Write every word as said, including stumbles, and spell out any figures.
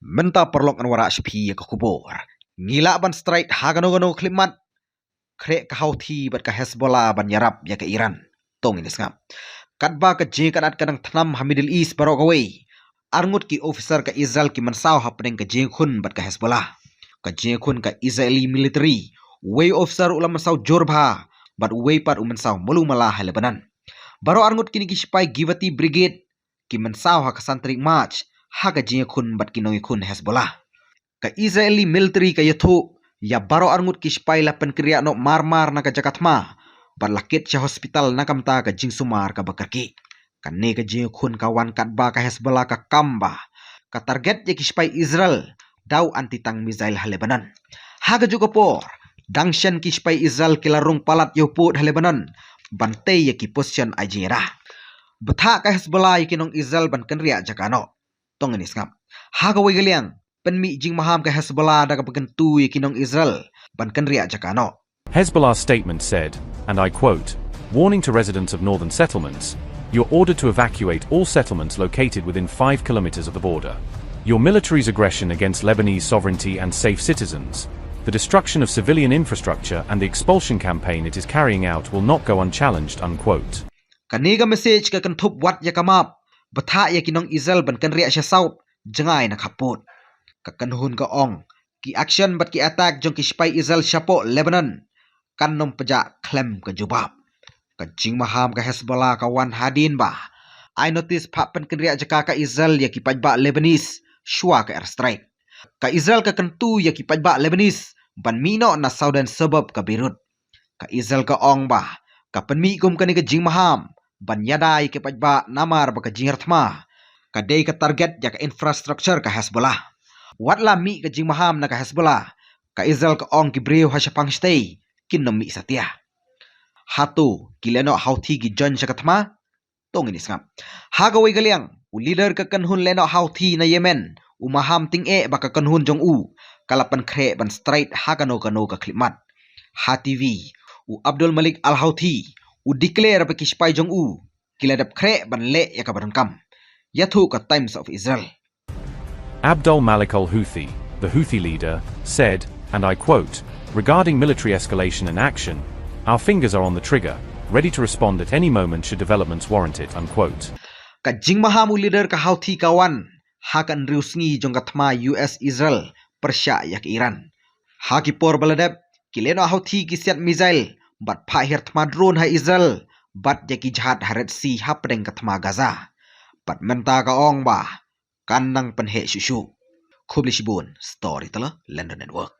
Mynta paralok ngan wanrah sha phi ïa ka khubor. Ngi lah ban strike ha kano kano ka khyllipmat. Khreh ka Houthi bad ka Hezbollah ban ïarap ïa ka Iran. To ngin ïa sngap. Katba ka jingïakynad ka dang thnam ha Middle East baroh kawei, arngut ki officer ka Israel ki mynsaw hapdeng ka jingïakhun bad ka Hezbollah. Ka jingïakhun ka Israeli military, uwei u officer u la mynsaw jur bha bad uwei pat u mynsaw malu mala ha Lebanon. Baroh arngut kine ki sipai Givati Brigade ki mynsaw ha ka san tarik March ha ka jingïakhun bad ki nongïakhun Hezbollah. Ka Israeli military ka ïathuh ïa baroh arngut ki sipai la pynkynriah noh mar mar na ka jaka thma bad la kit sha hospital na ka bynta ka jingsumar kaba kyrkieh. Kane ka jingïakhun ka wan katba ka Hezbollah ka kam ba ka target ïa ki sipai Israel da u anti-tank missile ha Lebanon. Ha kajuh ka por, dang shen ki sipai Israel ki la rung palat ïa u pud ha Lebanon ban tei ïa ki position ai jingïada. Bthah ka Hezbollah ïa ki nong Israel ban kynriah jaka noh. To ngin ïa sngap. Ha kawei ka liang, pynmih jingmaham ka Hezbollah da kaba kyntu ïa ki nong Israel ban kynriah jaka noh. Hezbollah's statement said, and I quote, "Warning to residents of northern settlements, you're ordered to evacuate all settlements located within five kilometers of the border. Your military's aggression against Lebanese sovereignty and safe citizens, the destruction of civilian infrastructure and the expulsion campaign it is carrying out will not go unchallenged," unquote. Kane ka message ka kynthup wat ïa ka map bthah ïa ki nong Israel ban kynriah sha south jngai na khappud. Ka kynhun ka ong, ki action bad ki attack jong ki sipai Israel shapoh Lebanon kan nym pjah khlem ka jubab. Ka jingmaham ka Hezbollah ka wan hadien ba ai notice phah pynkynriah jaka ka Israel ïa ki paidbah Lebanese shuwa ka airstrike. Ka Israel ka kyntu ïa ki paidbah Lebanese ban mih noh na southern suburb ka Beirut. Ka Israel ka ong ba ka pynmih kum kane ka jingmaham ban ïada ïa ki paidbah namar ba ka jingïar thma ka dei ka target ïa ka infrastructure ka Hezbollah. Wat la mih ka jingmaham na ka Hezbollah, ka Israel ka ong ki briew ha shaphang shatei kin nym mih satia. Hato ki lehnoh Houthi ki join sha ka thma? To ngin ïa sngap. Ha kawei ka liang, u leader ka kynhun lehnoh Houthi na Yemen u maham tyngeh ba ka kynhun jong u ka la pynkhreh ban strike ha kano kano ka khyllipmat. Ha T V, u Abdul Malik Al Houthi u declare ba ki sipai jong u ki la dep khreh ban leh ïa kaba donkam. Ïathuh ka Times of Israel. Abdul Malik al Houthi, the Houthi leader, said, and I quote, "Regarding military escalation and action, our fingers are on the trigger, ready to respond at any moment should developments warrant it," unquote. Ka jingmaham u leader ka Houthi ka wan ha ka hynriew sngi jong ka thma U S Israel pyrshah ïa ka Iran. Ha ki por ba la dep, ki lehnoh Houthi ki siat missile bad phah hiar thma drone ha Israel bad ïa ki jahaj ha Red Sea hapdeng ka thma Gaza. Bad mynta ka ong ba kan nang pynheh shuh shuh. Khublei shibun, Storyteller London Network.